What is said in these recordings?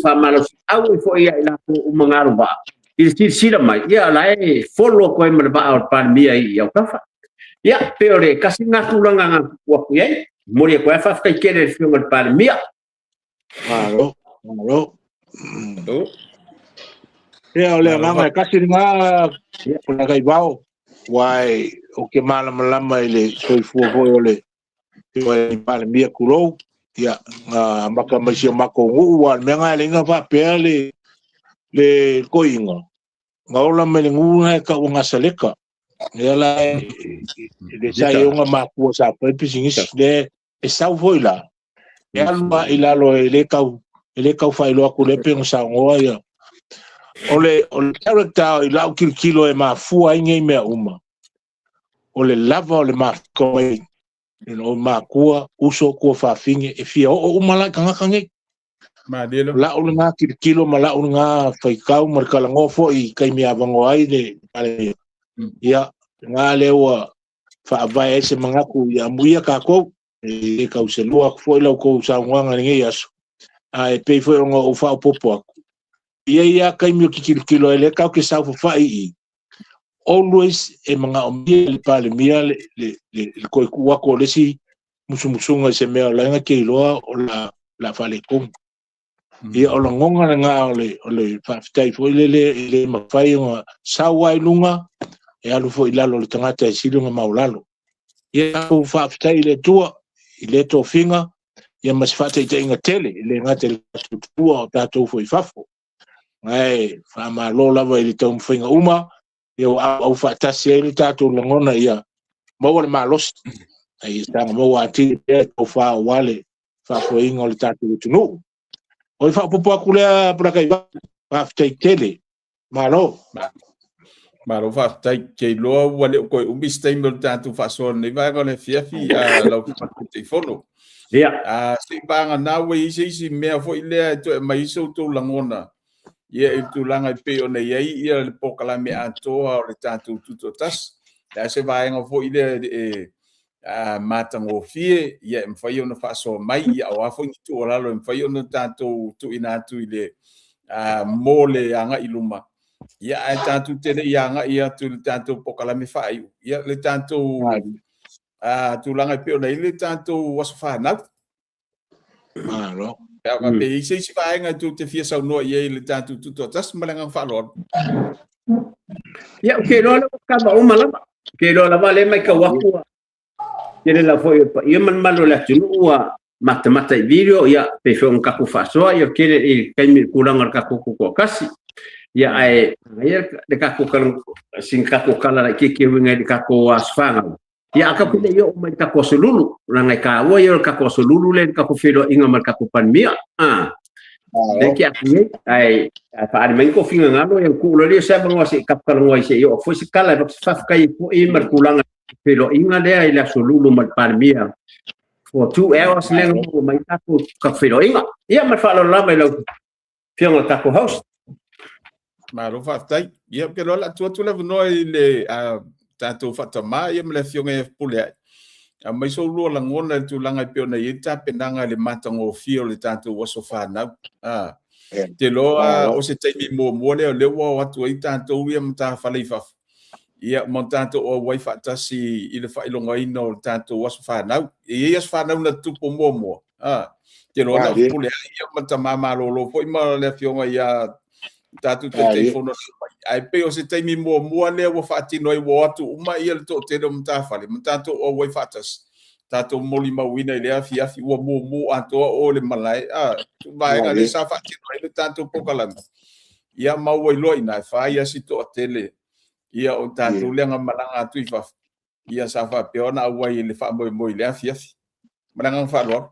faamalosiau ai foi ia i latou uma na alu vaa i le silasila mai, ia la e follow atu ai ma le vaa o le Palemia i autafa. Ia, pe o le tasi lena tulaga na tupu atu i ai. Momoli atu ai faafetai tele i le Afioga i le Palemia. Malo, malo. Ia, o le agaga e tasi lena, Polataivao, aua ou te malamalama i le soifua foi o le Palemia, tulou, ia, na amata mai si o matou nuu, aua o le mea lena e ala ai ona faapea le toeaina, na ola mai le nuu lena e tau o Nasaleta. Lea la e sa i ona matua sa fai pisinisi, lea e sau foi la, e alu lava i lalo e le tau faailoa atu lea pei ona saunoa ia. O le character i lau tilotilo e mafua ai nei mea uma, o le lava o le mafuta mai o matua, uso, tuafafine, e fia oo uma la i tagata nei. O lau lena tilotilo ma lau lena faitau ma le talanoa foi i taimi avanoa ai le Palemia. Ia, lena lea ua faavae ai se manatu ia amuia tatou, e le tau selua atu foi la outou saunoaga i lenei aso, ae pei foi ona ou faaopoopo atu, e i ai lava taimi ou te tilotilo ai, lea tatou te saofafai i i, always e manaomia e le Palemia le toe tuu atu o le isi musumusuga i se mea o la e na te iloa o le a faaletonu. Ia, o lagona lena o le faafetai foi lele e le mafai ona sau lava i luga, e alu foi i lalo o le tagata e sili ona maualalo. Ia, tatou faafetai i le Atua i lea tofiga, ia ma se faataitaiga tele, e le gata i le tatou tua o tatou foi i fafo. Ae faamalo lava i le taumafaiga uma, ia ua auau faatasi ai le tatou lagona ia maua le malosi, a ia saga maua atili pea le tofa aua le faafoeina o le tatou atunuu. O le faaopoopo atu lea Polataivao, faafetai tele, malo. Malo faafetai. Ke iloa ua le o toe umi se taimi o le tatou faasoa i lenei vaega o le afiafi, lau Afioga i le Taitaifono. Ia. Se i vagana ua i ai se isi mea foi lea e toe aumai ai so outou lagona, ia, i le tulaga e pei ona i ai ia le polokalame atoa o le tatou Tutoatasi. Le a se vaega foi lea e matagofie, ia, e mafai ona faasoa mai, ia, o a foi ni tuualalo e mafai ona tatou tuuina atu i le mo le agai i luma. Ia, ae tatou te le i agai atu i le tatou polokalame faaiu, ia, le tatou tulaga e pei ona i ai le tatou aso fanau. Malo. Pe a faapea e i ai se isi vaega e tou te fia saunoa i ai i le tatou Tutoatasi, ma le agaga faaaloalo. Ia, ou te iloa lea ua kava uma lava. Ou te iloa lava lea e matau atu ua tele lava foi o le paia ma le mamalu o le atunuu ua matamata i video, ia, pei foi ona tatou faasoa, ia, tele i le taimi i le tulaga o le tatou Tutoatasi. Ia, ae ia le tatou sina tatou tala laitiiti e uiga i le tatou aso fanau. Ia, a tatou le i oo mai i le tatou aso lulu, leaga e taua ia o le tatou aso lulu lea i le tatou feiloaiga ma le tatou Palemia. Lea ke atu nei, ae faaali mai ni tou finagalo, ia ona tuu loa lea o se avanoa se i tatou talanoa ai se i oo atu foi se tala e avatu se faafetai ai foi ma le tulaga feiloaiga lea i le aso lulu ma le Palemia for 2 hours lea na maua mai tatou feiloaiga. Ia, ma le faaaloalo lava i lau Afioga i le tatou host. Malo faafetai. Ia, ou te iloa o le a tuu atu le avanoa i le tatou faatamā, ia, ma le Afioga ia Fepuleai. Aumai so oulua lagona i le tulaga e pei ona i ai le tapenaga i le matagofie o le tatou aso fanau. Te iloa o se taimi muamua lea o lea ua o atu ai tatou ia matafale i fafo, ia, ma tatou auai faatasi i le faailogaina o le tatou aso fanau. E i ai aso fanau na tutupu muamua. Te iloa na o Fepuleai ia ma tama malolo foi ma le Afioga ia tatou Taitaifono, ae pei o se taimi muamua lea ua faatino ai, ua o atu uma ia le toatele o matafale ma tatou auai faatasi, tatou molimauina i le afiafi ua mumu atoa o le malae vaega lea sa faatino ai le tatou polokalame. Ia, ma ua iloa ina e fai a si toatele ia o tatou lea na malaga atu i fafo, ia, sa faapea ona auai i le faamoemoe i le afiafi. Ma le agaga faaaloalo.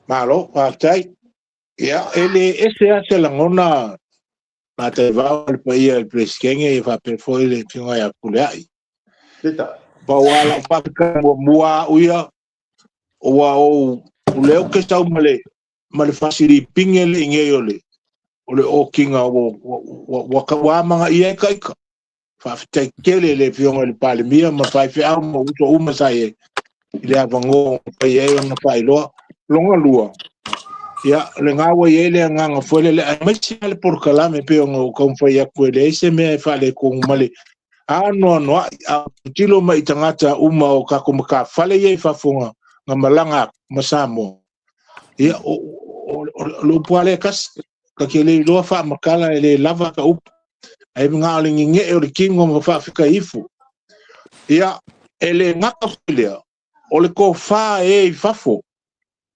Malo, faafetai. Ia, e le ese lava se lagona Polataivao i le paia i le Peresetene ia faapea foi le Afioga ia Fepuleai. Pau lava lau faafetai muamua au ia, ua ou, o lea ou te sau ma le fasilipine lea i nei o le okiga ua tauamagaia ai taita. Faafetai tele i le Afioga i le Palemia ma faifeau ma uso uma sa i ai i le avanoa ua mafai ai ona faailoa. Lona lua, Ia, o lena ua i ai le agaga foi lele, aemaise lava le polokalame pei ona ou taumafai atu e leai se mea e faaletonu ma le anoanoai, a tilotilo mai i tagata uma o tatou matafale ia i fafo na malaga atu ma Samoa, ia, o le upu lava lea e tasi, ta te le iloa faamatala e le lava ta upu, ae na o le nenee o le tino ma faafetai ifo. Ia, e le gata foi lea, o le tofa e i fafo,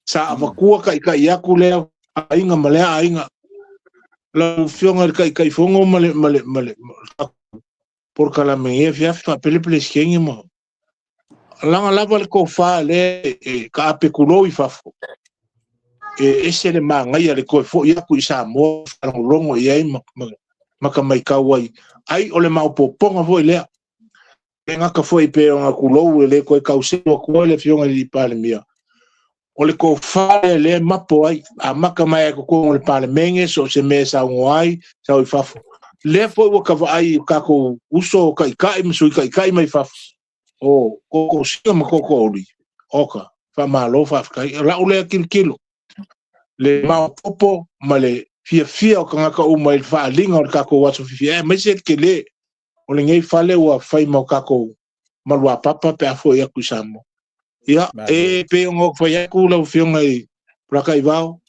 sa avatua taitai atu lea aiga ma lea aiga. Lau Afioga i le Taitaifono ma le ma le ma le polokalame i lenei afiafi faapea le Peresetene ma laga lava le tofa lea e taape tulou i fafo, e ese le manaia le toe foi atu i Samoa faalogologo i ai ma ka maitau ai, ai o le maopoopoga foi lea. E gata foi pei ona tulou e le toe tauselu atu ai le Afioga i le Palemia, o le tofa lea lea e mapo ai, amata mai lava i totonu o le Palemene, so o se mea e saunoa ai, sau i fafo. Lea foi ua ta vaai i tatou uso o taitai ma sui taitai mai fafo, o tootoosia ma tootoouli, oka, faamalo faafetai. O lau lea tilotilo, le maopoopo ma le fiafia o tagata uma i le faaaliga o le tatou aso fiafia, aemaise le tele o lenei fale ua fai ma o tatou maluapapa pe a foi atu i Samoa. Ia, e pei ona ou fai atu lau Afioga i Polataivao,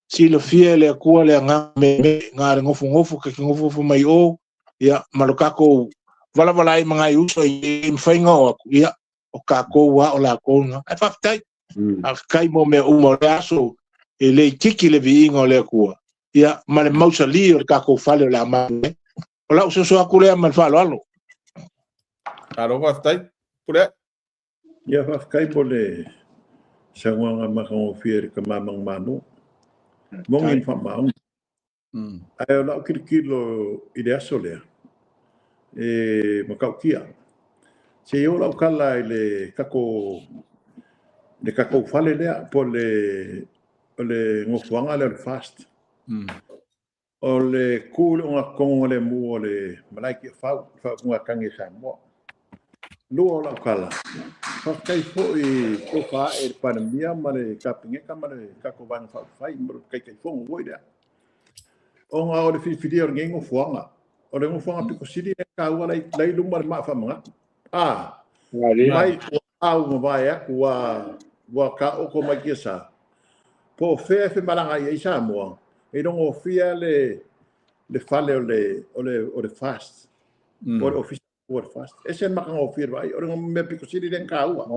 silafia e le Atua le agaga meemee, na o le nofonofo, ta te nofonofo mai o, ia, ma lo tatou valavala ai ma nai uso i mafai ona oo atu, ia, o tatou lava o latou na. Ae faafetai, faafetai mo mea uma o le aso, e le itiiti le viiga o le Atua, ia, ma le mausali o le tatou fale o le a mapu ai. O lau soso atu lea ma le faaaloalo. Malo faafetai. Pule. Ia faafetai mo le saunoaga matagofie i le tama manumanu. Moni ma faamaoni. Ae o lau tilotilo i le aso lea, e matautia. Se i oo lau tala i le tatou le tatou fale lea po o le o le nofoaga lea o le FAST. O le ku i le ogatotonu o le malae Tiafau, le faautugatagi a Samoa. Lua o lau tala, faafetai foi i tofa ae i le Palemia ma le Kapeneta ma le tatou Vaega Faaupufai ma le Taitaifono foi lea. Ona o le filifilia o lenei nofoaga, o le nofoaga pito sili lea taua la i luma le maa faamanatu. A, mai ua au mavae atu ua taoto mai tiasa, po o fea e femalagaai ai Samoa, e ilogofia le fale o le FAST, po o le Ofisa o le FAST. E ese le matagofie o le vaai, o le mea pito sili lea ona taua.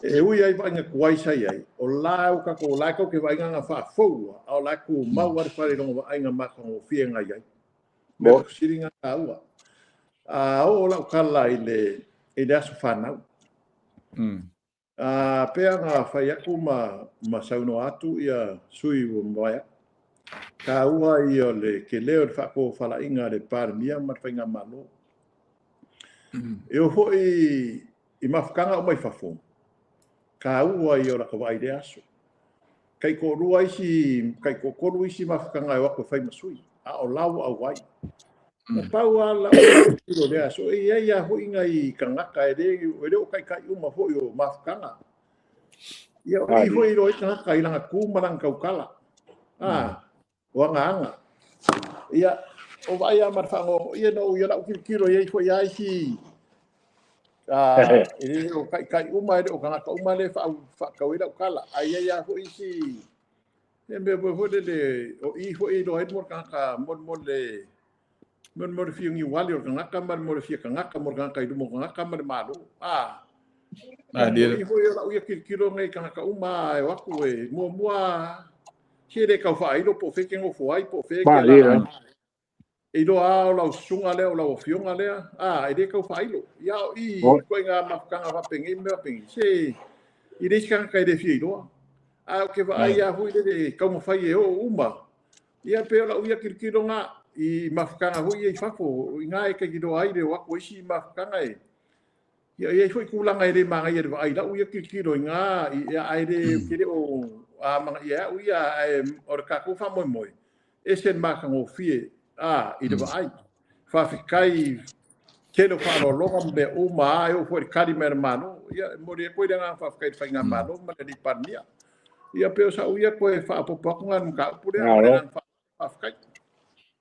E ui ai vaaiga tuai sa i ai, o la e tatou, o la e tatou te vaaiga na faafoua, a o la e tumau lava le fale i lona vaaiga matagofie na i ai. Mea pito sili na taua. A oo lau tala i le aso fanau, pei ona fai atu ma saunoa atu ia sui ua mavae atu, taua ia o le tele o le faatofalaiga a le Palemia ma le Faigamalo. E oo foi i mafutaga uma i fafo, taua ia o lata vaai i lea aso. Taitoalua isi, taitoatolu isi mafutaga e o atu e fai ma sui, a o la ua auai. Na pau lava lau tilotilo i lea aso, e i ai lava foi nai tagata e le o taitai uma foi o mafutaga. Ia, o i foi e iloa ai tagata i lana tu ma lana tautala. O agaaga. Ia, o vaai lava ma le faanoanoa, ia na ou ia lau tilotilo i ai foi lava isi, e le o taitai uma, e le o tagata uma lea e faatau ai lau tala. Ae i ai lava foi isi, e mea foi lele, o i foi e iloa ai mo le tagata, mo le fia niuali o le tagata ma mo le fia tagata, mo le tagata i luma o tagata ma le Malo. O i foi o lau ia tilotilo nei tagata uma e o atu e muamua, se le tau faailo po o fea e te nofo ai, po o fea e te alaala. E iloa lava o lau susuga lea, o lau afioga lea, e le tau faailo. Ia o i ituaiga mafutaga faapenei ma mea faapenei, se i le isi tagata e le fia iloa. Ae ou te vaai lava foi lele e taumafai e oo uma. Ia pei o lau ia tilotilo na i mafutaga foi ia i fafo, i ina e te iloa ai le o atu o isi mafutaga e. Ia e i ai foi tulaga e le manaia i le vaai i lau ia tilotilo i ina, ae le, ou te le o amanaia e au ia, ae o le tatou faamoemoe, ese le matagofie i le vaai. Faafetai tele o faaaloaloga ma mea uma, e oo foi i le tali mai a le Malo. Ia, e momoli atu ai le agaga faafetai i le Faigamalo ma le Alii Palemia. Ia pei o sa'u ia toe faaopoopo atu lena i le mataupu lea. Ma le agaga faafetai.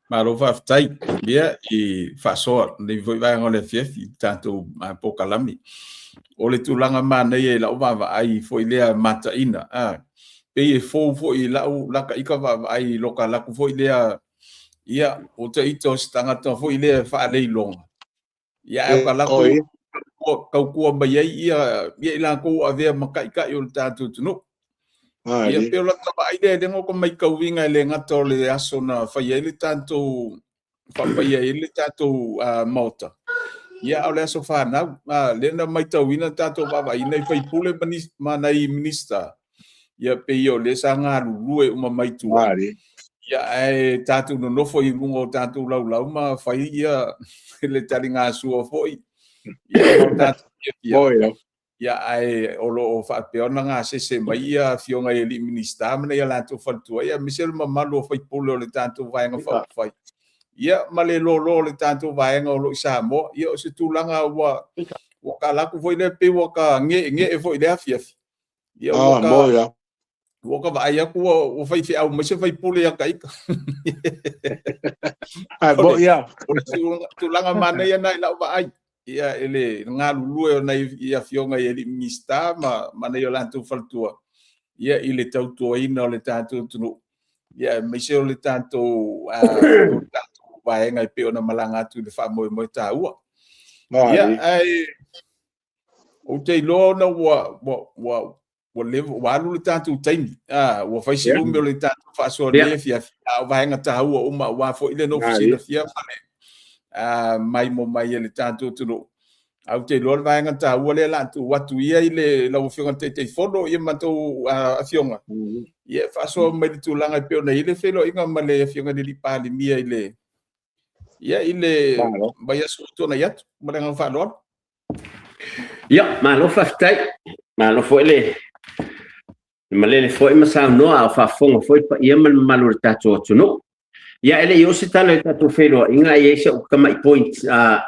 Malo faafetai ia i faasoa lenei foi vaega o le afiafi i le tatou polokalame. O le tulaga manaia i lau vaavaai foi lea mataina, pei e fou foi i lau lakaika vaavaai i loka laku foi lea, ia, o taita o se tagata foi lea e faaleiloga, ia, ae o ka latou tautua mai ai ia i latou avea ma taitai o le tatou atunuu. Ia pei o lata vaai lea, lea na matauina e le gata o le aso na fai ai le tatou faapaia ai le tatou maota, ia a o le aso fanau, lea na matauina tatou vaavaaiina i faipule ma nai Minista, ia pei o lea sa galulue uma mai tua. Ia ae tatou nonofo i luga o tatou laulau ma fai ia le taligasua foi. Ia ma tatou fiafia. Ia ae o lo o faapea ona gasese mai ia afioga i alii Minista ma nai a latou faletua, ia aemaise le mamalu o faipule o le tatou Vaega Faaupufai, ia ma le lolo o le tatou vaega o lo o i Samoa. Ia o se tulaga ua ua ka laku foi lea pei ua ka geegee foi i le afiafi. Ia ua ka ua ka vaai atu ua faifeau mai se faipule ia taita. Ai mo ia. O le tulaga manaia na i lau vaai. Ia e le galulue o nai i afioga i alii Minista ma nai o latou faletua ia i le tautuaina o le tatou atunuu. Ia aemaise o le tatou vaega e pei ona malaga atu i le faamoemoe taua. Ia ae ou te iloa ona ua leva ua alu le tatou taimi, ua fai si umi o le tatou faasoa nei afiafi, a o vaega taua uma aua foi le nofo silafia ma le maimo mai e le tatou atunuu. Ae ou te iloa le vaega taua lea o le a tuu atu ia i le lau Afioga i le Taitaifono ia ma tou afioga, ia e faasoa mai le tulaga e pei ona i ai le feiloaiga ma le Afioga i le Palemia i le ia i le vaiaso ua tuanai atu. Ma le agaga faaaloalo. Ia, malo faafetai. Malo foi le malele foi ma saunoa a o faafofoga foi le paia ma le mamalu o le tatou atunuu. Ia, e le i oo se tala i le tatou feiloaiga, e i ai sau tamai point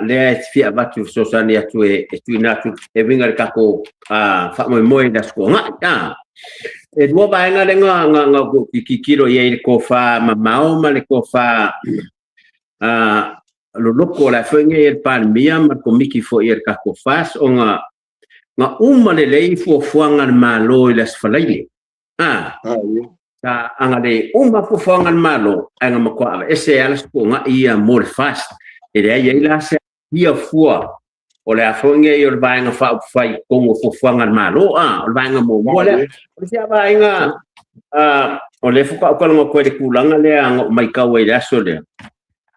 lea e fia avatu e fesoasoani atu e tuuina atu e uiga i le tatou faamoemoe i le Aso Toonai. E lua vaega lea na ou tilotilo i ai i le tofa mamao ma le tofa loloko o le a foi nei e le Palemia ma le Komiti foi a le tatou FAST, ona na uma lelei fuafuaga a le Malo i le Aso Faraile. Sa agalelei uma fuafuaga a le Malo, ae na matua aveese ai lava le Aso Toonai ia mo le FAST. E leai ai la se ia fua o le a foi nei o le Vaega Faaupufai i totonu o fuafuaga a le Malo. O le vaega muamua lea. O le isi vaega o lea faatoa ou talanoa atu ai i le tulaga lea na ou matau ai i le aso lea.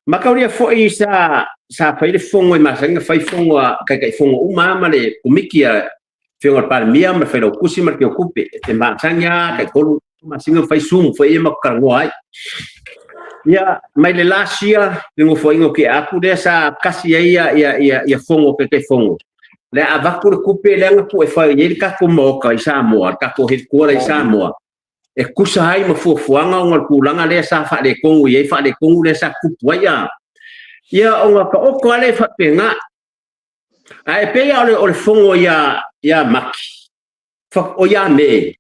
Mataulia foi sa fai le fono e masani ona fai fono a Taitaifono uma lava ma le Komiti a Afioga i le Palemia ma le Failautusi ma le Teotupe. E masani lava tai-3 masina ma fai Zoom foi ia matou talanoa ai. Ia, mai le last year, le nofoaiga o tea atu lea sa tasi ai ia fono a Taitaifono, lea avatu le tupe lea na tuu e fai ai le tatou Maota i Samoa, le tatou headquarter i Samoa, e tusa ai ma fuafuaga ona o le tulaga lea sa faaletonu i ai faaletonu lea sa tutupu ai. Ia, ona taoto lava lea e faapena. Ae pei lava o le fono ia Maki, o ia Me,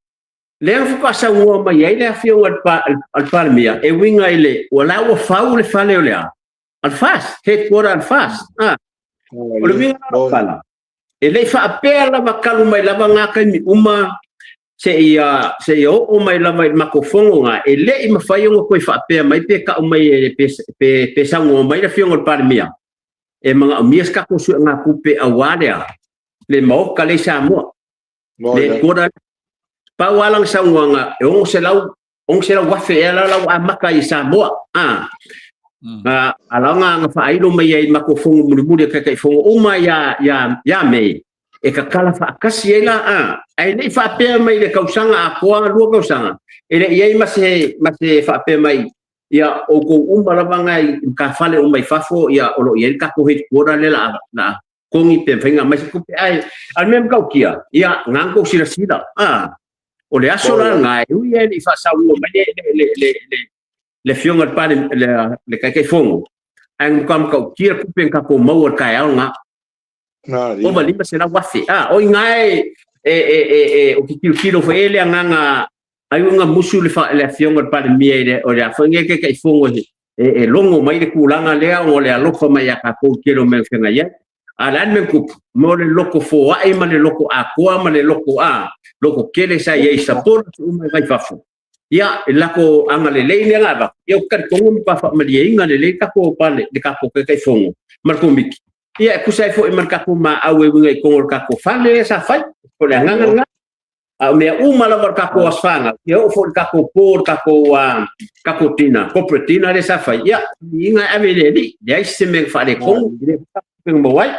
lea na faatoa saunoa mai ai le afioga i le Palemia e uiga i le, ua la ua fau le fale o le a? A le FAST, headquarter a le FAST. O le uiga la o lau tala, e le i faapea lava talu mai lava na taimi uma seia oo mai lava i le matou fono na, e le i mafai ona toe faapea mai pe tau mai pe saunoa mai le afioga i le Palemia e manaomia se tatou suega tupe aua le a? Le Maota lea i Samoa. Le headquarter. Pau lava lana saunoaga, e 600,000 ea la ua amata i Samoa. A la na faailo mai ai i matou fono mulimuli a Taitaifono uma ia Me, e tatala faatasi ai la. Ae le i faapea mai i le tausaga atoa, 2 tausaga, e le i ai ma se faapea mai, ia outou uma lava na i matafale uma i fafo, ia o lo o i ai le tatou headquarter lea la togi pe mafai ona aumai se tupe. Ae a le mea matautia, ia na ona tou silasila, o le aso la lena, e ui lava i le i faasaunoa mai le afioga i le Taitaifono, ae na matua matautia le tupe na tatou maua i le taeao lena. Ova 500,000. O i ina e, ou te tilotilo foi i ai le agaga Ai ua gamusu le le afioga i le Palemia i le o le a foi lenei Taitaifono e logo mai le tulaga lea ona o le alofa mai ia tatou i le tele o mea na feagai ai. A o le a le mea na tupu? Mo le loto foai ma le loto atoa ma le loto a loto tele sa i ai i supporters uma mai fafo. Ia, e lako agalelei lea na avatu. Ia, ou te talitonu ua matua faamalieina lelei le tatou pale, le tatou Taitaifono ma le Komiti. Ia, e tusa ai foi ma le tatou maau e uiga i totonu o le tatou fale lea sa fai. O le agaga lena. A o mea uma lava o le tatou aso fanau, ia oo foi i le tatou po, le tatou, tatou dinner, corporate dinner lea sa fai, ia, iga e ave i le Alii. Leai se mea na faaletonu, e le o se maua ai.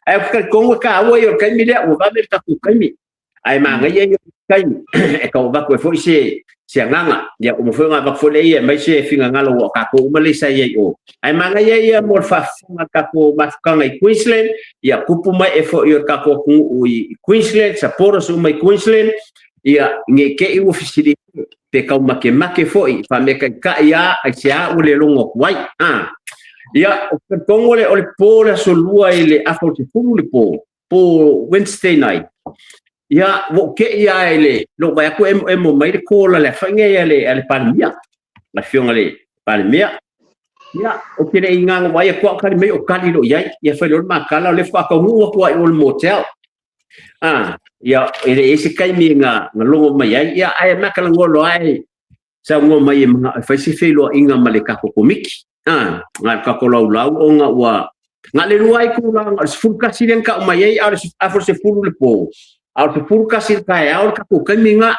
Ae ou te talitonu e taua ia o le taimi lea, ua vave le tatou taimi. Ae manaia ia o le taimi e tau avatu ai foi se agaga. Ia, uma foi ona avatu foi lea ia aumai se finagalo ua o tatou uma lea sa i ai i o. Ae manaia ia mo le faafofoga a le tatou mafutaga i Queensland, ia tupu mai e foi o le tatou atunuu i Queensland, supporters uma i Queensland, ia ne i te i ua fesili pe tau makemake foi, faameataitai lava aisea ua le logo atu ai. Ia, ou te talitonu o le po o le aso Lua i le afa o le 10 le po, po Wednesday night, ia, ua ou te i lava i le lou vaai atu e emoemo mai le call a le afaina ia a le Palemia, le afioga i le Palemia. Ia, ou te le i gagau ai atu au tali mai o tali loa i ai. Ia fai loa le ma tala, o lea faatoa taunuu atu ai i o i le motel. Ia, e le i ai se taimi na logo mai ai. Ia, ae matalanoa loa e saunoa mai e manao e fai se feiloaiga ma le tatou Komiti. Na o le tatou laulau ona ua na o le lua ai tulaga, o le 11 lea na tau mai ai, a o le afa o le 10 le po, a o le 11 le taeao le tatou taimi lena.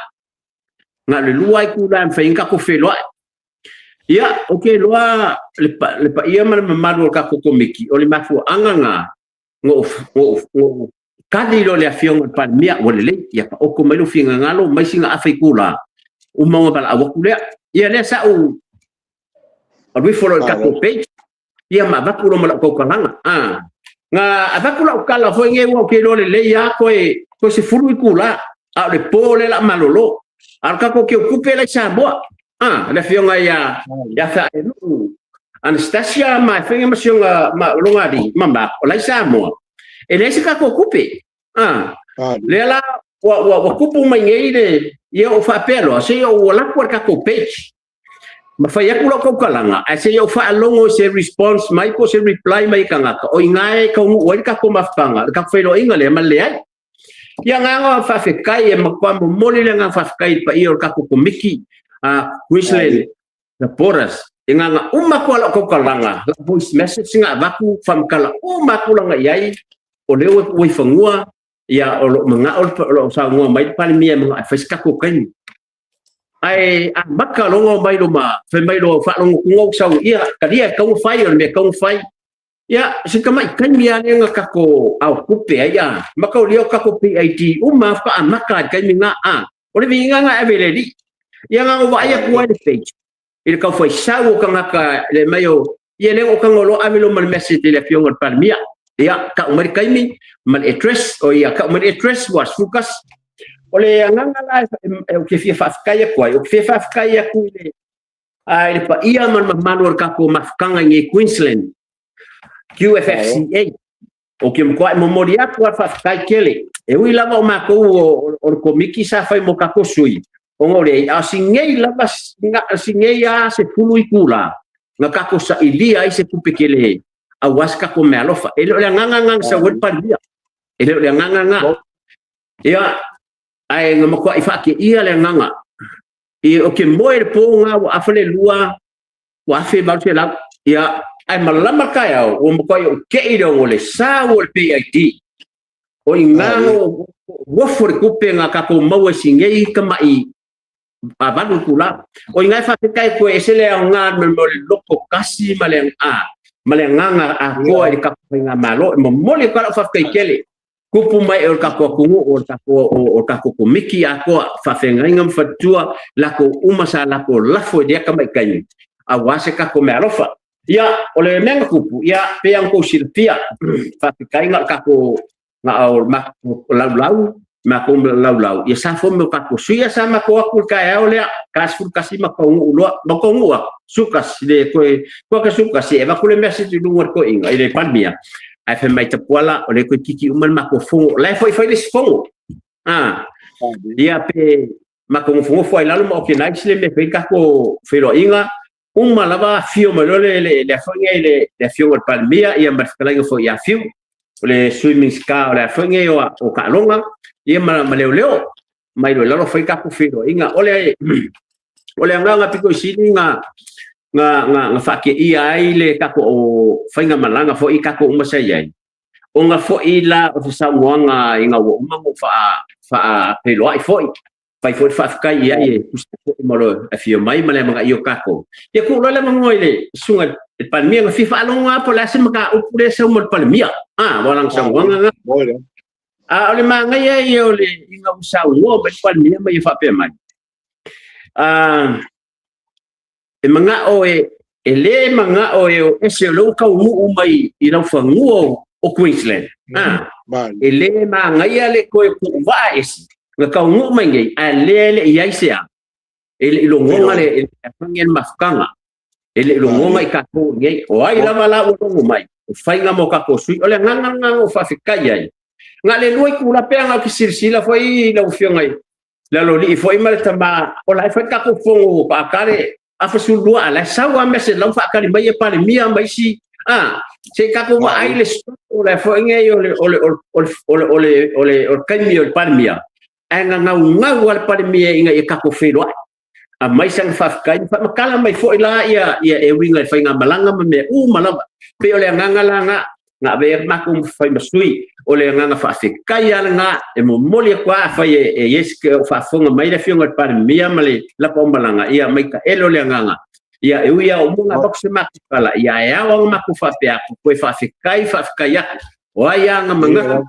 Na o le lua ai tulaga e mafai ai ona tatou feiloai. Ia, ou te iloa le paia ma le mamalu o le tatou Komiti, o le mafuaaga lena na ou tali loa le afioga i le Palemia, ua lelei, ia taoto mai lou finagalo, mai sina afa itula, uma ona valaau atu lea. Ia lea sa ou alu ifo loa i le tatou page, ia ma avatu loa ma lau tautalaga. Na avatu lau tala foi nei, ua ou te iloa lelei lava toe 10 itula, a o le po lea o le a malolo. A o le tatou teutupe la i Samoa, le afioga ia Faailu Anastasia ma faiga ma sioga ma Logalii ma Mark, o la i Samoa. E leai se tatou tupe. Lea la ua tupu mai nei le, ia ou faapea loa, se i ou alu atu i le tatou page. Ma fai atu lau tautalaga, ae se i ou faalogo i se response mai po o se reply mai i tagata, o i ina e taunuu ai le tatou mafutaga, le tatou feiloaiga lea ma le leai. Ia agaga faafetai e matua momoli le agaga faafetai i le paia o le tatou Komiti a Queensland Supporters. E gaga uma atu a lau tautalaga, lau voice message na avatu, faamatala uma atu laga i ai, o lea ua i fanua, ia o lo o manao, o lo o saunoa mai le Palemia e manao e fai se tatou taimi. Ae amata logo mai loma, fai mai loa faalogo atu ou sau, ia talia e tatau ona fai, o le mea e tatau ona fai. Ia, se tamai taimi lava lea na tatou ao tupe ai, a, mataulia o tatou PID uma faatoa amata i le taimi lena, a, o le viiga lena e ave i le Alii. Ia na ona vaai atu ai le page i le taufaisau o tagata le mai o, ia lea na ou tago loa ave loa ma le message i le afioga i le Palemia. Ia, tau mai le taimi ma le address, o ia, tau mai le address ua 11. O le agaga la ou te fia faafetai atu ai, ou te fia faafetai atu i le i le paia ma le mamalu o le tatou mafutaga i nei Queensland, QFFCA. O ke matua e momoli atu a le faafetai tele. E ui lava o matou o le komiti sa fai mo tatou sui, ona o le a o si nei lava, si nei a se fulu itula, na tatou sailia ai se tupe tele aua se tatou meaalofa. E le o le agaga lena na sau ai le Palemia. E le o le agaga lena. Ia, ae na matuai faateia le agaga. I o ke moe le po nga ua afa le lua, ua 1800. Ia, ae malama taeao, ua matuai ou tei le o le sa ua le PID. O i ngā ngo wofo le kupe ngā tatou maua i si nei tamai a valu itula. O i ngā e faafetai koe ese le aoga me mo le loko kasi ma le a ma le agaga atoa i le tatou faigamalo. E momoli atu ai lau faafetai tele. Kupu mai e o le tatou atunuu, o le tatou, o le tatou komiti atoa, faafeagaiga ma faletua, latou uma sa latou lafo i lea tamai taimi, aua se tatou meaalofa. Ia, o le mea na tupu, ia, pei lava ona tou silafia, faafetai na o le tatou, na o le matou laulau, matou laulau, ia sa fo me o tatou sui, ia sa matou atu i le taeao lea, ta 11 ma taunuu loa, ma taunuu atu, 11, le toe, kuata 11, e avatu le message i luga o le toeaina, i le Palemia, ae fai mai Tapuala, o lea toe titi uma le matou fono, o la e foi fai le isi fono. Ia pe Matou nofonofo ai lalo ma organize le mea e fai tatou feiloaiga, uma lava afio mai loa le le le afioga i le le afioga i le Palemia ia ma le fetalaiga foi ia Fiu, o le Sui Minisita o le afioga nei o taaloga ia ma leoleo mai loa i lalo fai tatou feiloaiga. O le agaga pito i sili na faateia ai le tatou faigamalaga foi tatou uma sa i ai, ona foi la o se saunoaga ina ua uma ona faafeiloai foi, fai foi le faafetai i ai e tusa foi ma le afio mai ma le amanaia o tatou. Ia tuu loa le avanoa i le susuga i le Palemia, na fia faalogo lava po o le a se mataupu lea e sau ma le Palemia. Ah, ua lana saunoaga na. A o le manaia ia o le ina ua saunoa mai le Palemia ma ia faapea mai, e manao e lē manao e o ese o lea ua taunuu mai i laufanua o Queensland. E lē magaia le toe tuuvaa ese na taunuu mai nei, ae lea e le i ai se a e le i logoga le afagi le mafutaga, e le i logoga i tatou nei. O ai lava la ua logo mai o faiga mo tatou sui. O le agaga lena o faafetai ai na le lua itula pea na ou te silasila foi lau afioga i le aloalii foi ma le tama o la e fai tatou fono paatale 12, a la e sau a mea se lau faatali mai e Palemia ma isi a se tatou vaai le o le foi nei o le o le o le o le o le o le o le taimi o le Palemia, ae gagaugau a le Palemia ina ia tatou feiloai a mai sana faafetai faamatala mai foi la ia ia e uiga i faigamalaga ma mea uma lava. Pei o le agaga la na avea matou fai ma sui, o le agaga faafetai a lena e momoli atu a fai e iesi ke o faafofoga mai le afioga i le Palemia ma le lapa o malaga ia mai taele o le agaga ia e ui a o munga avatu se matou tala ia e ao aga matou faapea atu toe faafetai faafetai atu o ai aga manatu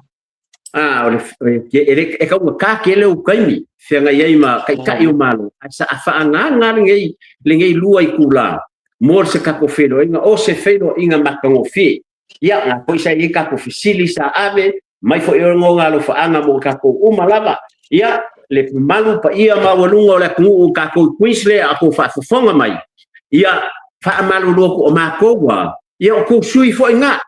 o le e taugata tele ou taimi feagai ai ma taitai o Malo, ae sa faagaga lenei lua itula mo se tatou feiloaiga, o se feiloaiga matagofie. Ia na foi sa i ai tatou fesili sa ave mai foi o ngoga alofaaga mo tatou uma lava. Ia le mamalu paia maualuga o le atunuu tatou i Queensland a tou faafofoga mai, ia faamalulu atu o matou a ia o tou sui foi na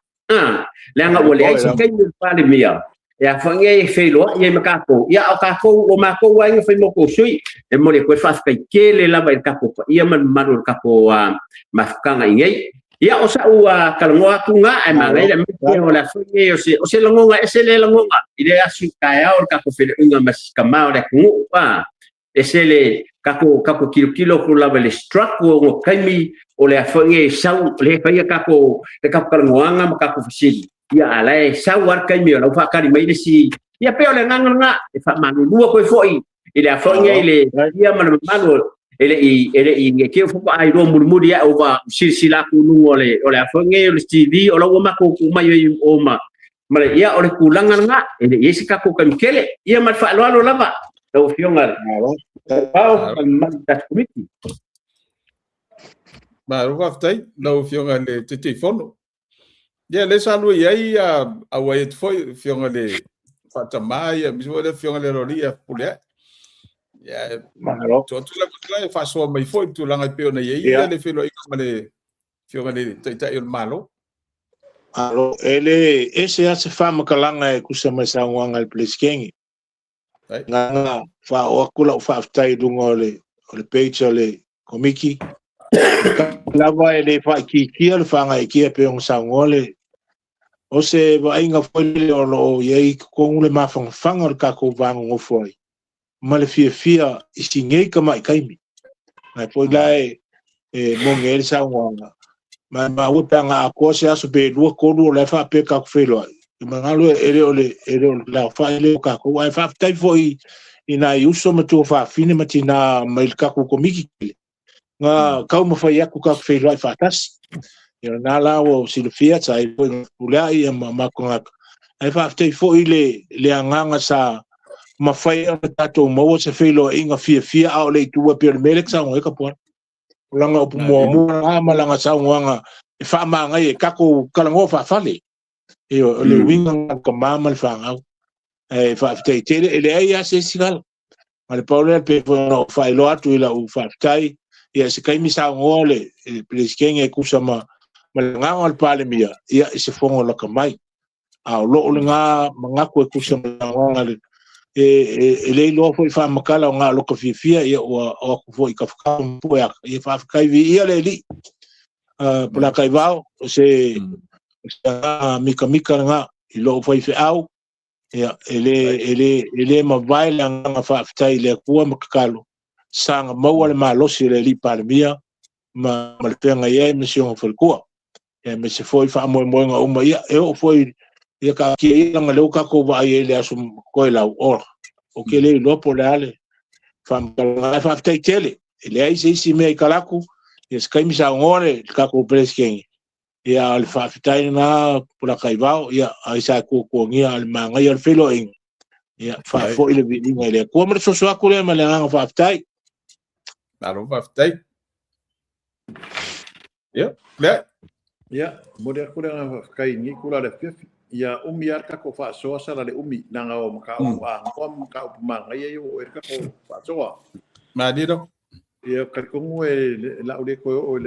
leaga ua leai se taimi o le Palemia e a foi nei e feiloai ai ma tatou. Ia o tatou o matou aiga fai mo tou sui e momoli atu ai le faafetai tele lava i le tatou paia ma le mamalu o le tatou mafutaga i nei. Ia o sa'u talanoa atu na ae manaia le aemaise o le a foi nei o se lagoga ese le lagoga i le aso taeao o le tatou feiloaiga ma si tamā o le atunuu ese le tatou tilotilo atu lava i le struggle o taimi o le a foi nei sau le faia tatou le tatou talanoaga ma tatou fesili. Ia a la e sau lava le taimi o lau faatali mai le isi. Ia pei o le agaga lena e faamalulu atu ai foi i le a foi nei le ia ma le mamalu e le i nge fo ai lo mulimuli ai o va silasila atu i luga o le a foi nei o le TV o la ua matou tuu mai ai o ma le ia o le tulaga lena e le i ai se tatou taimi tele. Ia ma le faaaloalo lava lau afioga pao ma le tatou komiti. Malo faafetai lau afioga i le Taitaifono. Ia lea sa lua i ai auai atu foi afioga i le Faatamā ia aemaise foi le afioga i le Aloalii ia Fepuleai. Ia Malo. tuu atu le avanoa e faasoa mai foi i tulaga e pei ona i ai ia le feiloaiga ma le afioga i le Taitai o le Malo. Malo. E le ese lava se faamatalaga e tusa ma le saunoaga a le Peresetene. Agaga faaoo atu lau faafetai i luga o le page o le Komiti. Lava e le faaitiitia le faagaeetia e pei ona saunoa le o se vaaiga foi lele o lo o i ai i totonu le mafanafana o le tatou va nonofo ai ma le fiafia i si nei tamai taimi. Ae foi la e moni ai le saunoaga, ma e maua pe ana atoa se aso pe 2, 3 o la e faapea tatou feiloai. E magalo e le o le e le o le aofai lea o tatou. Ae faafetai foi i nai uso ma tuafafine ma tinā mai le tatou komiti tele na taumafai atu tatou feiloai faatasi. Ia na la ua silafia sa ai foi Fepuleai ia ma matou tagata. Ae faafetai foi le agaga sa mafai ona tatou maua se feiloaiga fiafia a o le i tuua pei o le mea lea e te saunoa ai Tapuala. O lana upu muamua lena ma lana saunoaga e faamagaia e tatou talanoa faafale. Ioe, o le uiga lena o le tama ma le fanau. Ae faafetai tele, e leai lava se isi tala. Ma le pau lea pei foi ona ou faailoa atu i lau faafetai, ia se taimi saunoa le Peresetene e tusa ma le agaga o le Palemia, ia i se fono lata mai. A o lou lena manatu e tusa ma le saunoaga a le E le iloa foi faamakala o galo ka fiafia ia ua o aku foi ka whakapuea. Ia whawhikai vi ia le li. Pula kai vao se mika mika nga i loo fai wheau. Ia e le mavae le agaga faafetai i le Atua ma tatalo saga maua le malosi o le alii Palemia ma le feagai ai ma si ona faletua. Ia me se foi faamoemoega uma ia e oo foi ia kaatia ia laga lea ua tatou vaai ai i le aso toe lau ola. O ke le iloa po o le a le faamatalaga ae faafetai tele. E leai se isi mea i kalaku ia se taimi saunoa le tatou Peresetene. Ia o le faafetai lena Pulakaivao ia ai sa tuatuagia a le magaia o le feiloaiga. Ia faafoi le viiga i le Atua ma le soso atu lea ma le agaga faafetai. Malo faafetai. Ia, lea. Ia, momoli atu le agaga faafetai i lenei itula o le afiafi. Ia umi lava le tatou faasoa sala le umi, leaga o mataupu anoa ma mataupu manaia ia ua oo i ai le tatou faasoa. Malilo. Ia, talitonu e lau le toe oo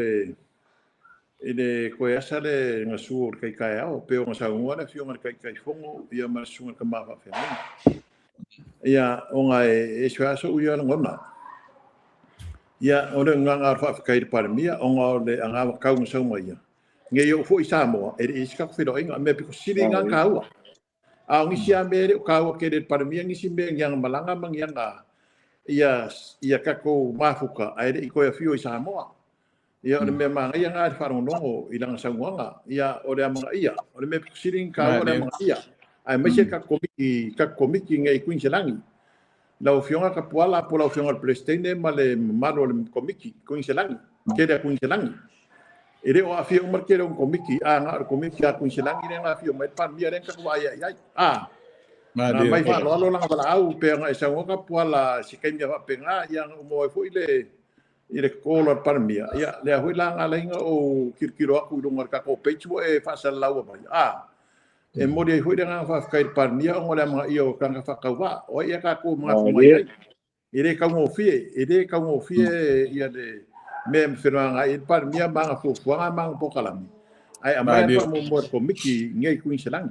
i le toe asa le gasu o le tai taeao, pei ona saunoa le afioga i le Taitaifono ia ma le susuga i le tama faafeagaiga. Ia, ona e ese lava sou ia lagona. Ia, o le agaga o le faafetai i le Palemia, ona o le anavatau na sau mai ia. Nei oo foi i Samoa, e le i i se tatou feiloaiga. O mea pito sili na taua. A o nisi lava mea e le o taua tele i le Palemia, nisi mea ni ana malaga ma ni ana ia tatou mafuta, ae le i toe afio i Samoa. Ia, o le mea manaia na le faalogologo i lana saunoaga. Ia, o le amanaia, o le mea pito sili na taua o le amanaia. Aemaise tatou komiti nei i Kuiniselani. Lau Afioga Tapuala po o lau Afioga i le Peresetene ma le mamalu o le komiti Kuiniselani, tele a Kuiniselani. E le o aafia uma le tele o komiti, a na o le komiti a Kuiniselani lea na afio mai le Palemia lea na tatou vaai ai ai. A, na mai faaaloalo lana valaau pe ona e saunoa Tapuala se taimi a faapena, ia na uma ai foi le i le call a le Palemia. Ia, lea foi la na ala ai ona ou tilotilo atu i luga o le tatou page ua e faasalalaua mai. A, e momoli ai foi le agaga faafetai i le Palemia ona o le amanaia o tagata faatauvaa. O ai ea tatou manatu mai ai. E le taugofie, e le taugofie ia le mea e feloagaai ai le Palemia ma ana fuafuaga ma ana polokalame. Ae aumai le faamuamua e le komiti nei Kuiniselani.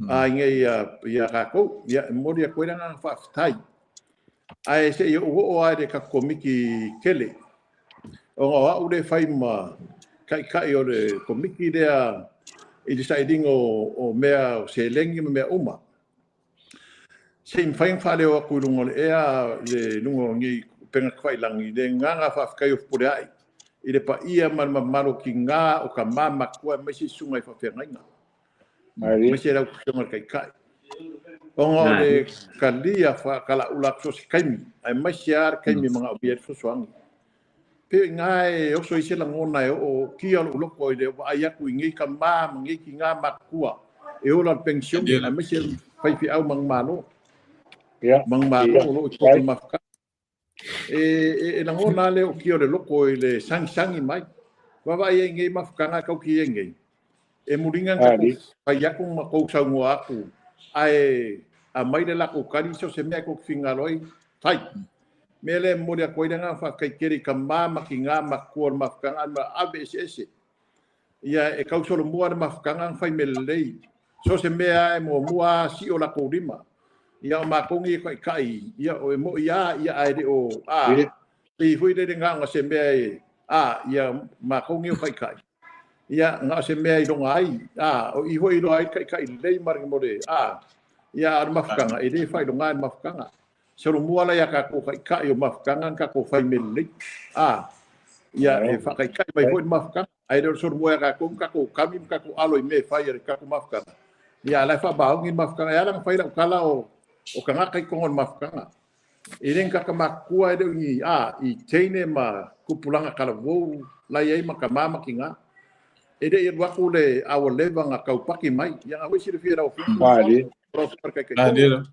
A nei ia tatou, ia e momoli atu ai le agaga faafetai. Ae se i ou oo lava i le tatou komiti tele. Ona o au le fai ma taitai o le komiti lea i le sailiga o mea o seleni ma mea uma. Se i mafai ona faaleo atu i luga o le ea le luga o nei upega tafailagi le agaga faafetai o Fepuleai i le paia ma le mamalu o tina o tama matua aemaise susuga i faafeagaiga. Aemaise lau Afioga i le Taitai. Ona o le talia faakalaula atu so o se taimi, aemaise lava le taimi e manaomia ai le fesoasoani. Pe i ina e oso ai se lagona e oo kia o lou loko i le vaai atu i nei tama ma nei tina matutua e ola le penisione, aemaise faifeau manumalo. Manumalo o lo o i totonu o le mafutaga. E lagona lava le oo kia o le loko i le sagisagi mai. Vaavaai ai nei mafutaga e tau ki ai nei. E muliga na tatou fai atu ma tou saunoa atu, ae aumai le latou tali so o se mea e tou te finagalo ai, fai. Mea lea e momoli atu ai le agaga faafetai tele i tama ma tina matutua o le mafutaga ma ave eseese. Ia e tau solomua le mafutaga na fai mea lelei. So o se mea e muamua lava sio latou lima. Ia o matou nei e taitai, ia o e moi lava, ia ae le o, a, pei foi lele na ona se mea e, a, ia matou nei o taitai. Ia, na o se mea i loga ai, a, o i foi i loa ai le taitai lelei ma le mo le, a, ia a o le mafutaga, e le faailoga le mafutaga. Solomua la ia tatou taitai o mafutaga na tatou fai mea lelei. A, ia e faataitai mai foi le mafutaga. Ae le o le solomua ia tatou ma tatou kami ma tatou alo i mea e fai a le tatou mafutaga. Ia a la e faamaoni le mafutaga. E ala ona fai lau tala o tagata i totonu o le mafutaga. E le ni tagata matutua e le o ni, a, i teine ma tupulaga talavou la i ai ma tama ma tina. E le i alu atu le a ua leva ona taupaki mai. Ia na foi silafia e lau Afioga. Lau Afioga i le Taitaifono.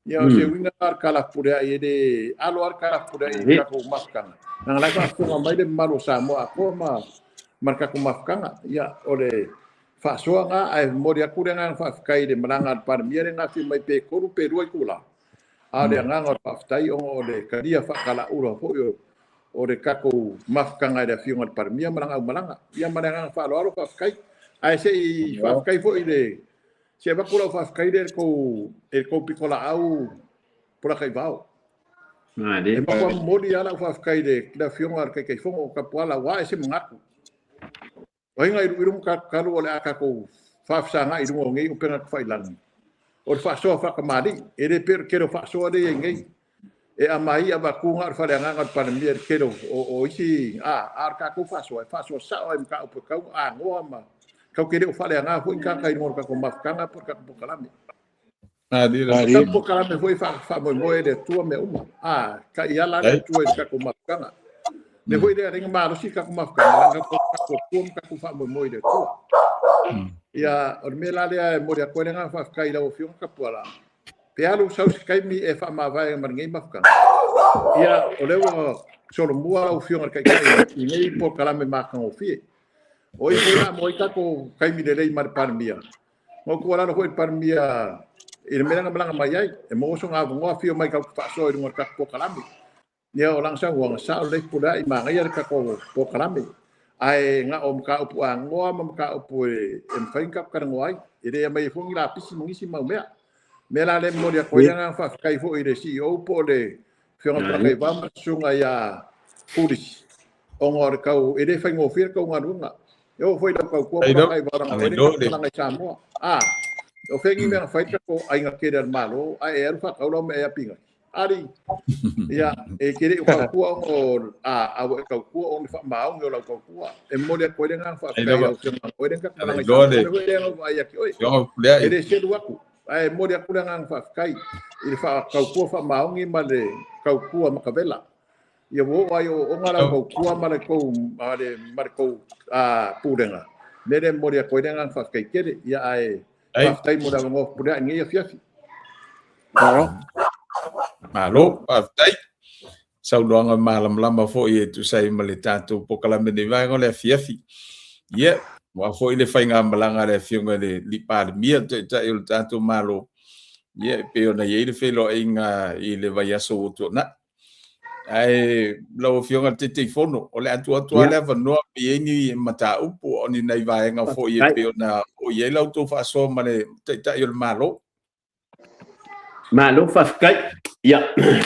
Ia o se uiga la le Kalafuleai e le alo lava le Kalafuleai i le tatou mafutaga. Leaga la e faafofoga mai le mamalu o Samoa atoa ma le tatou mafutaga. Ia o le faasoa lena ae momoli atu le agaga faafetai i le malaga a le Palemia lea na afio mai pe 3 pe 2 itula. A o le agaga o le faafetai ona o le talia faakalaula foi o le tatou mafutaga i le afioga i le Palemia ma lana aumalaga. Ia ma le agaga faaaloalo faafetai. Ae se i faafetai foi i le se avatu lau faafetai lea i le tou pitolaau. Polataivao. E matua momoli lava lau faafetai i le Afioga i le Taitaifono o Tapuala aua e se manatu. O ai na iluilu ma talutalu o le a tatou faafesagai i luga o nei upega tafailagi. O le faasoa faatamalii, e le pei o le tele o faasoa lea e i ai nei. E aumai avatu na o le faleagaga o le Palemia i le tele o isi, a o le tatou faasoa, e faasoa sao lava i mataupu e tatau ona anoa ma tatou te le o faaleaga foi ni tagata i luga o le tatou mafutaga po o le tatou polokalame. O tatou polokalame foi e faamoemoe i le Atua mea uma. A, taiala le Atua i le tatou mafutaga. Le foi lea lenga malosi le tatou mafutaga, leaga o tatou Atua ma tatou faamoemoe i le Atua. Ia, o le mea la lea e momoli atu ai le agaga faafetai i lau Afioga Tapuala, pe alu sau se taimi e faamavae ma lenei mafutaga. Ia, o lea ua solomua lau Afioga i le Taitai i nei polokalame matagofie. O i foi la mo ai tatou taimi lelei ma le Palemia. Na ou tuualalo foi i le Palemia i le mea lea na malaga mai ai, e maua sona avanoa afio mai tatou te faasoa i luga o le tatou polokalame. Ia, o lana saunoaga, sao lelei Fepuleai, manaia le tatou polokalame, ae na o mataupu anoa ma mataupu e mafai ona tatou talanoa ai. E le aumaia foi ni lapisi ma nisi mau mea. O le mea la lea e momoli atu ai le agaga faafetai foi i le CEO po o le Afioga ia Polataivao ma le Susuga ia Kulisi, ona o le tau, e le faigofie le tou galuega. E oo foi i lau tautua Polataivao leaga o oe le tatou malaga i Samoa. A, o fea ni mea na fai le tatou aiga tele a le Malo, ae e alu faatau lau mea e pinati. Ali, ia, e te le i tautua ona o, a ua e tautua ona o le faamaoni o lau tautua. E momoli atu ai le agaga faafetai i lau Afioga, o oe lea na tatou malaga i Samoa, o le mea foi lea na ou vaai ia te oe. E le selu atu, ae momoli atu le agaga faafetai i le faatautua faamaoni ma le tautua matavela. Ia ua oo lava i ooooga lau tautua ma le tou, ma le, ma le tou pulega. O le mea lea e momoli atu ai le agaga faafetai tele. Ia ae faafetai mo le avanoa Fepuleai i lenei afiafi. Malo. Malo, faafetai. Saunoaga malamalama foi e tusa ai ma le tatou polokalame nei vaega o le afiafi. Ia, aua foi le faigamalaga a le Afioga i le Palemia, le Taitai o le tatou Malo, ia, e pei ona i ai le feiloaiga i le vaiaso ua tuanai. Ae lau Afioga i le Taitaifono, o le a tuu atu lava le avanoa pe i ai ni mataupu o ni nai vaega foi e pei ona oo i ai la outou faasoa ma le Taitai o le Malo. Malo faafetai. Ia,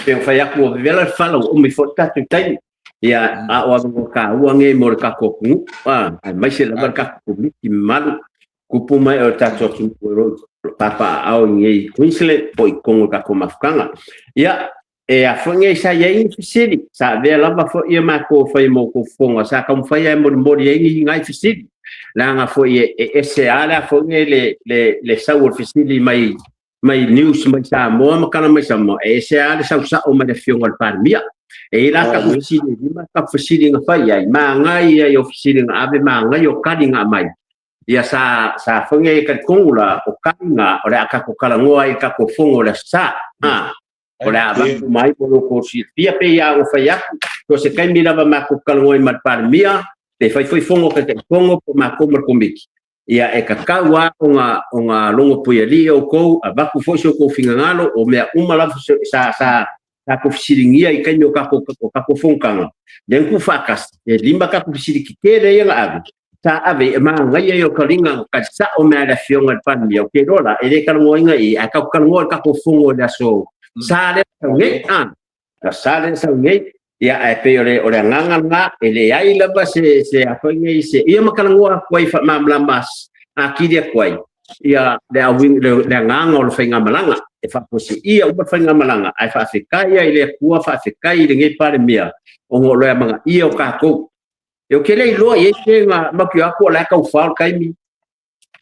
pei ona fai atu ua vevela le fala ua umi foi le tatou taimi. Ia, a o avanoa taua nei mo le tatou atunuu, aemaise lava le tatou Komiti mamalu tupu mai o le tatou atunuu o lo o papaaao i nei Queensland po o i totonu o le tatou mafutaga. Ia, e a foi nei sa i ai ni fesili, sa avea lava foi ia matou e fai mo outou fofoga, sa taumafai lava e molimoli ai ni nai fesili, leaga foi e ese lava le a foi nei le sau o le fesili mai mai news mai Samoa ma tala mai Samoa, e ese lava le sau sao mai le Afioga i le Palemia. E i ai la tatou fesili e lima, tatou fesili na fai ai, manaia ia o fesili na ave, manaia o tali na aumai. Ia sa sa foi nei e talitonu la, o tali na o le a tatou talanoa ai i le tatou fono o le Aso Sa. O le a avatu mai mo lo outou silafia, pei lava ona fai atu, so o se taimi lava matou talanoa ai ma le Palemia, pe fai foi fono a Taitaifono po o matou ma le Komiti, ia e tatau lava ona logo puialii outou, avatu foi so outou finagalo, o mea uma lava sa tatou fesiligia i taimi o tatou fonotaga, lea na tuufaatasi, e lima tatou fesili tetele ia na ave, sa ave e manaia ia o taliga na tali sao mai a le Afioga i le Palemia, ou te iloa la, e le talanoaina i i, ae tatou talanoa i le tatou fono i le aso Sa lea na sau nei, a sa lea na sau nei, ia ae pei o le o le agaga lena, e leai lava se se a foi nei se ia ma talanoa atu ai faamalamalama atili atu ai ia le auiga le agaga o le faigamalaga e faafuaseia uma le faigamalaga ae faafetai ai i le Atua, faafetai i lenei Palemia ona o le amanaia o tatou. E ou te le iloa i ai se na mautinoa atu o la e tau fao le taimi,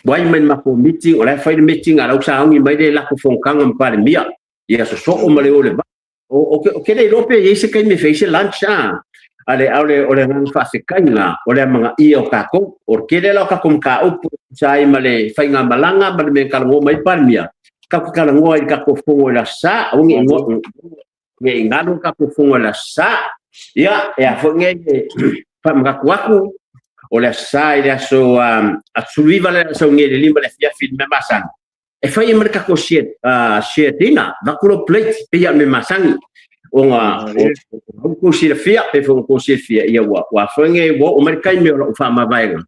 wai mai le matou meeting, o la e fai le meeting a o la e ua sauni mai le latou fonotaga ma Palemia, ia sosoo ma le o le vaa. Ou te le iloa pe i ai se taimi e fai ai se lunch, a? A le, a o le, o le agaga faafetai lena, o le amanaia o tatou. O le tele la o tatou mataupu e tusa ai ma le faigamalaga ma le mea e talanoa mai ai le Palemia, tatou te talanoa ai i le tatou fono i le Aso Sa, aua ne i ne i galo le tatou fono i le Aso Sa. Ia, e a foi nei e faamanatu atu, o le Aso Sa i le aso 19 le sau nei i le 5 i le afiafi i le mea masani, e fai ai ma le tatou share dinner, avatu lau plate, pei lava o le mea masani, ona o outou silafia, pei foi ona outou silafia, ia ua foi nei ua oo mai le taimi o lau faamavaega.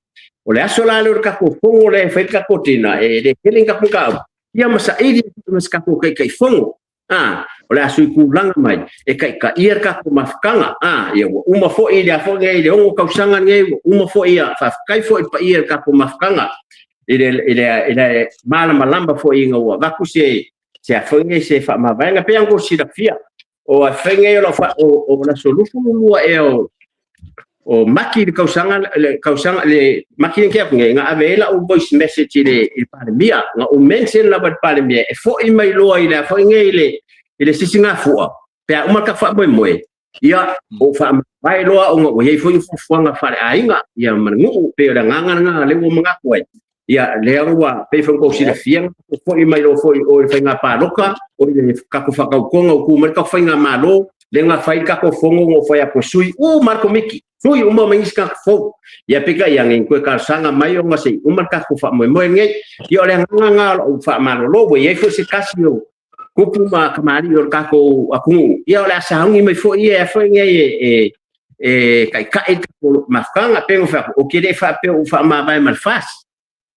O le aso la lea o le tatou fono lea e fai le tatou dinner, e le tele ni tatou mataupu, ia ma saili ma se tatou Taitaifono. A, o le a sui tulaga mai e taitaia le tatou mafutaga. A, ia ua uma foi le a foi nei le 6 tausaga nei, ua uma foi ia faafetai foi i le paia i le tatou mafutaga i le i le i le malamalama foi ina ua avatu se se a foi nei se faamavaega. Pei ona outou silafia, o a foi nei o lau o le aso 22 ea o Mati le tausaga le tausaga le Mati le tea nei, na ave ai lau voice message i le Palemia, na ou mention lava i le Palemia e foi mai loa i le a foi nei i le sisigafua pe a uma le tatou faamoemoe, ia o faamavae loa ona ua i ai foi ni fuafuaga faaleaiga ia ma le nuu. Pei o le agaga lena lea ua manatu ai. Ia lea ua pei foi ona outou silafia, na foi mai loa foi o le faiga palota, o le tatou faatautoga ua tu mai le tatou faigamalo, lea na fai le tatou fono na ou fai atu e sui uma le komiti, sui uma mai nisi tagata fou. Ia peitai ane ni toe talosaga mai ona se i uma le tatou faamoemoe lenei. Ia o le agaga lena o lau faamalolo, ua i ai foi se tasi o tupu ma kamali'i o le tatou atunuu, ia o le a sauni mai foi ia foi nei e taitai le tatou mafutaga. Pei ona fai atu, ou te le faapea ua faamavae ma le FAST,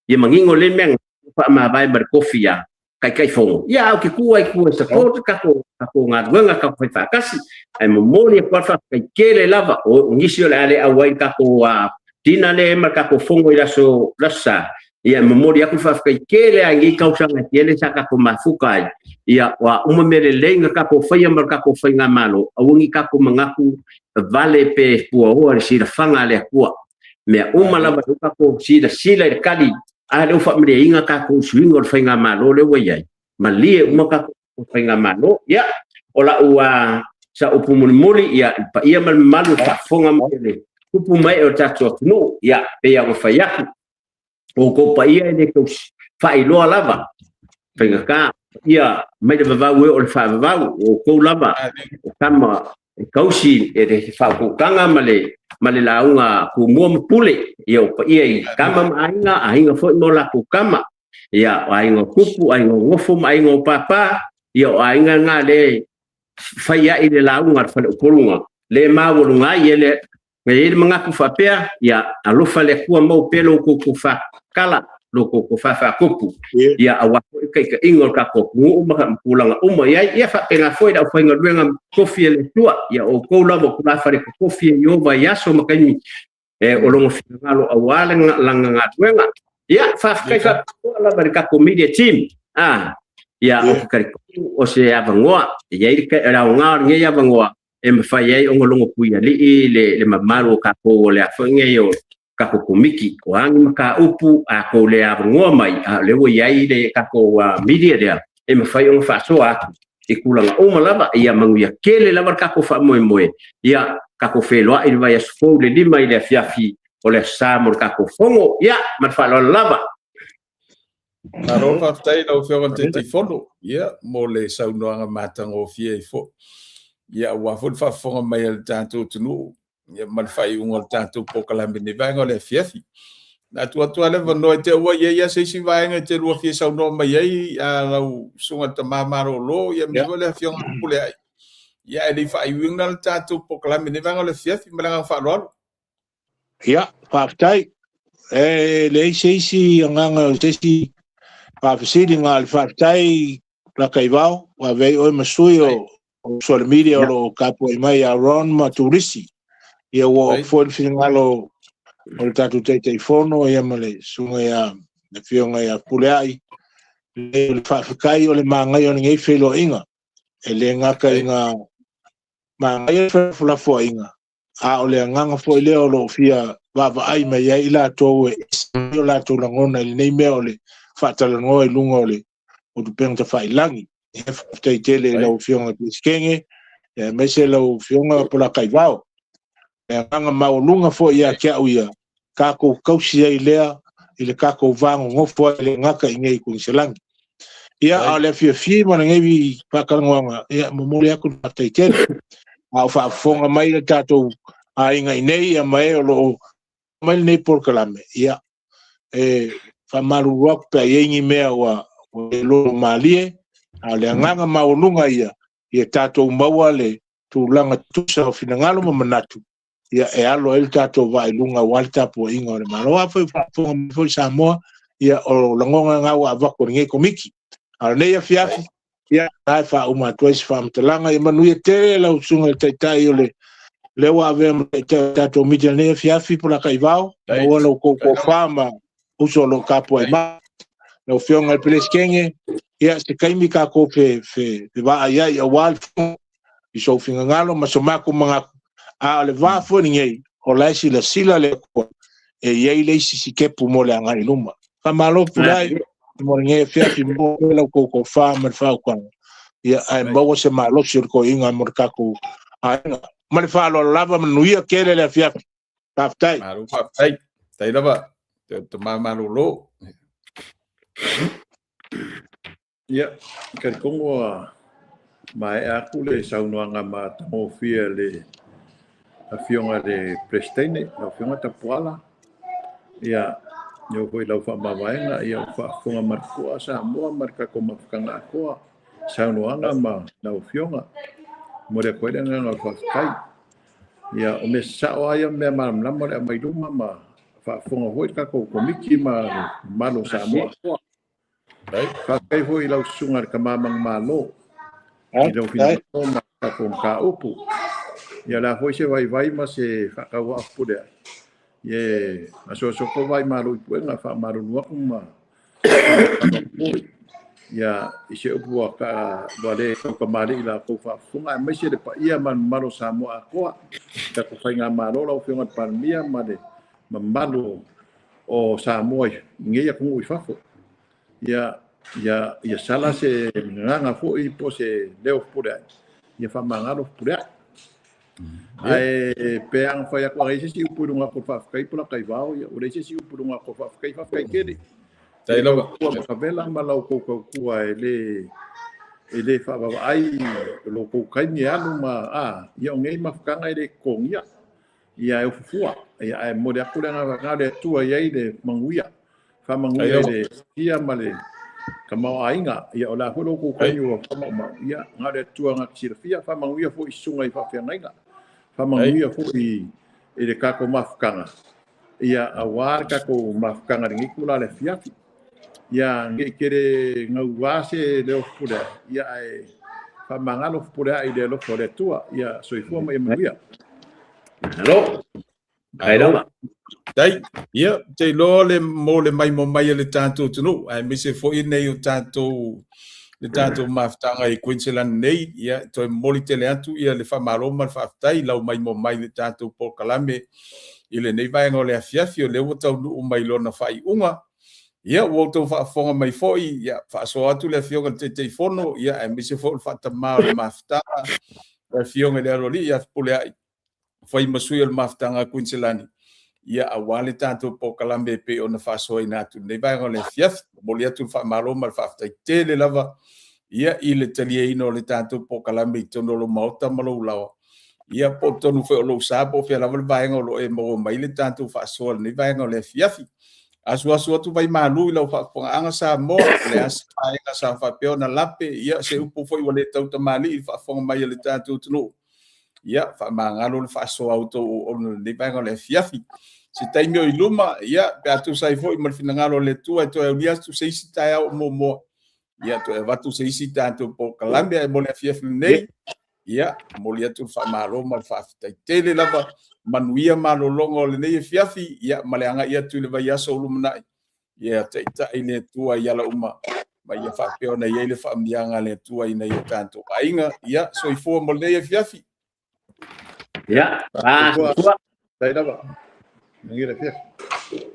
ia manino lea mea, faamavae ma le tofi ia Taitaifono, ia ae ou te tu ai i tua e support tatou galuega tatou fai faatasi. Ae momoli atu lava le faafetai tele lava o nisi o le a le auai i le tatou dinner lea ma le tatou fono i le aso Sa. Ia e momoli atu le faafetai tele lava i nei tausaga e tele sa tatou mafuta ai. Ia ua uma mea lelei na tatou faia ma le tatou faigamalo, aua ne i tatou manatu vale pe puaoa i le silafaga a le Atua. Mea uma lava lea ua tatou silasila i le tali, a lea ua faamalieina tatou i suiga o le faigamalo lea ua i ai, malie uma tatou faigamalo. Ia, o lau sa upu mulimuli, ia, i le paia ma le mamalu o le faafofoga mai a le tupu ma ee o le tatou atunuu, ia, pei lava ona fai atu, o outou paia e le tau faailoa lava, faigata, paia mai le vavau e oo i le faavavau, o outou lava o tama e tausi e le faautautaga ma le ma le lauga Tumua ma Pule, ia o paia i tama ma aiga, aiga foi ma o latou tama, ia o aiga o tupu, aiga o nofo ma aiga o papa, ia o aiga na lea e fai ai le lauga a le faleupoluga, le maualuga ai e le Na i ai le manatu faapea, ia alofa le Atua maua pea lo outou tofa tatala, lo outou tofa faatupu, ia aua foi le taitaiga o le tatou atunuu ma tulaga uma i ai. Ia faapena foi le aufaigaluega totofi a le Atua, ia o outou lava o tulafale totofi e Ieova i aso ma taimi o lona finagalo aua lana galuega. Ia, faafetai faapitoa lava i le tatou media team. Ia, ou te talitonu o se avanoa, e i ai le aoga o lenei avanoa e mafai ai ona logo puialii le mamalu o tatou o le a foi nei o tatou komiti. O a ni mataupu a tou le avanoa mai, a o lea ua i ai le tatou media lea e mafai ona faasoa atu i tulaga uma lava. Ia manuia tele lava le tatou faamoemoe. Ia tatou feiloai i le vaiaso fou i le 5 i le afiafi o le Aso Sa mo le tatou fono. Ia, ma le faaaloalo lava. Malo faafetai i lau Afioga i le Taitaifono, ia, mo le saunoaga matagofie ai foi. Ia, aua foi le faafofoga mai a le tatou atunuu, ia, ma le faaiuga o le tatou polokalame i lenei vaega o le afiafi. Na tuu atu lava le avanoa i te ua i ai lava se isi vaega e te lua fia saunoa mai ai a lau susuga i le Tama Malolo, ia, aemaise foi le Afioga i le Puleai. Ia, ae le i faaiuina le tatou polokalame i lenei vaega o le afiafi, ma le agaga faaaloalo. Ia, faafetai. E leai se isi agaga o se isi faafesili na o le faafetai Lakaivao, ua avea ai oe ma sui o social media o lo o tapuai mai ia Ron ma Turisi. Ia ua oo foi le finagalo o le tatou Taitaifono ia ma le susuga ia le Afioga ia Puleai. O le faafetai o le manaia o lenei feiloaiga. E le gata i ngā manaia felafolafoaiga, a o le agaga foi lea o lo o fia vaavaai mai ai i latou e ese mai o latou lagona i lenei mea o le faatalanoa i luga o le upega tafailagi. E faafetai tele i lau Afioga Peresetene, aemaise lau Afioga Polataivao. Le agaga maualuga foi ia te au ia, tatou tausi ai lea i le tatou va nonofo ai le gata i nei i Kuiniselani. Ia, a o le afiafi ma lenei faatalanoaga, ia, momoli atu le faafetai tele. A o faafofoga mai le tatou aiga i nei, ia ma e o lo o mai lenei polokalame, ia, e faamalulu atu pe a i ai ni mea ua le logo malie, a o le agaga maualuga ia, ia tatou maua le tulaga tutusa o finagalo ma manatu, ia e alo ai le tatou vaa i luga aua le tapuaiga o le Malo. Afai ua faafofoga mai foi Samoa, ia o lagona na ua avatu e lenei Komiti. A o lenei afiafi, Ia, na e faauma atu ai se faamatalaga. Ia manuia tele lau susuga i le Taitai o le lea ua avea ma Taitai o le tatou miti i lenei afiafi, Polataivao, maua la outou tofa ma uso o lo o tapuai mai. Lau Afioga i le Peresetene, ia se taimi tatou fevaai ai aua le Fono i sou finagalo ma so matou manatu, a o le va foi lenei, o la e silasila le Atua e i ai le isi sitepu mo le agai i luma. Faamalo Pulai mo lenei afiafi, maua pea la outou tofa ma le faautaga, ia ae maua se malosi o le toeaina mo le tatou aiga. Ma le faaaloalo lava, manuia tele le afiafi. Faafetai. Malo faafetai. Faafetai lava. Tama malolo. Ia, talitonu ua maea atu le saunoaga matagofie a le Afioga i le Peresetene, lau Afioga Tapuala. Ia, e oo foi i lau faamavaega, ia ua faafofoga ma le totoa Samoa ma le tatou mafutaga atoa i saunoaga ma lau Afioga. E momoli atu ai le agaga o le faafetai. Ia, o mea sasao lava ia ma mea malamalama o le aumai luma ma faafofoga foi le tatou Komiti ma le mamalu o Samoa atoa. Faafetai foi i lau susuga i le Tama Manumalo i lou finagalo ma le tatou mataupu. Ia o le a foi se vaivai ma se faatauaa pule ai. Ia e asoaso atu vai malo i puega faamalulu atu ma foi. Ia i se upu ua ka ua le taukamalii i la outou faafofoga aemaise le paia ma le mamalu o Samoa atoa. Le tatou faigamalo lau Afioga i le Palemia ma le mamalu o Samoa i nei atunuu i fafo. Ia, ia, ia sala se gagaga foi po o se leo pule ai, ia faamagalo pule ai. Ae pe a na fai atu a leai se isi upu i luga atu o le faafetai Polataivao, ia ua leai se isi upu i luga atu o le faafetai, faafetai tele. Faafetai lava. Ua matavela ma la outou tautua e le faavavaai lo outou taimi e alu ma, a, ia o nei mafutaga e le totogia. Ia e ofufua, ia ae momoli atu le agaga na o le Atua e i ai le manuia, faamanuia i le fia ma le tamaoaiga. Ia o le a foi lo outou taimi ua faamaumau, ia na o le Atua na te silafia, faamanuia foi i susuga i faafeagaiga, faamanuia foi i le tatou mafutaga, ia aua le tatou mafutaga i lenei itula o le afiafi. Ia ne i tele gaua se leo fepuleai, ia ae faamagalo fepuleai i le alofa o le Atua. Ia soifua ma ia manuia. Malo. Ai lava. Tai, ia, te iloa le mo le maimoa mai a le tatou atunuu, aemaise foi nei o tatou le tatou mafutaga i Queensland nei, ia, toe momoli tele atu ia le faamalo ma le faafetai lau maimoa mai le tatou polokalame i lenei vaega o le afiafi, o lea ua taunuu mai lona faaiuga. Ia, ua outou faafofoga mai foi, ia, faasoa atu le Afioga i le Taitaifono, ia, aemaise foi o le faatamā o le mafutaga, le Afioga i le Aloalii ia Fepuleai, fai ma sui o le mafutaga a Kuiniselani, ia, aua le tatou polokalame e pei ona faasoaina atu i lenei vaega o le afiafi. Momoli atu le faamalo ma le faafetai tele lava, ia, i le taliaina o le tatou polokalame i totonu o lou maota ma lou laoa. Ia, po o totonu foi o lou sa, po o fea lava le vaega o lo o e maua mai le tatou faasoa i lenei vaega o le afiafi. Asuasu atu vai malu i lau faafofogaaga Samoa, o le a se vaega sa faapea ona lape, ia, se upu foi ua le tautamalii i le faafofoga mai a le tatou atunuu. Ia, faamagalo le faasoa a outou auauna i lenei vaega o le afiafi. Se taimi o i luma, ia, pe a tusa ai foi ma le finagalo o le Atua e toe aulia atu se isi taeao o muamua, ia, toe avatu se isi tatou polokalame, ae mo le afiafi lenei, ia, momoli atu le faamalo ma le faafetai tele lava, manuia malologa o lenei afiafi, ia, ma le agai atu i le vaiaso o lumanai, ia taitai le Atua i ala uma, ma ia faapea ona i ai le faamanuiaga a le Atua i nai o tatou aiga. Ia, soifua mo lenei afiafi. Ia, soifua. Faafetai lava. Manuia le afiafi.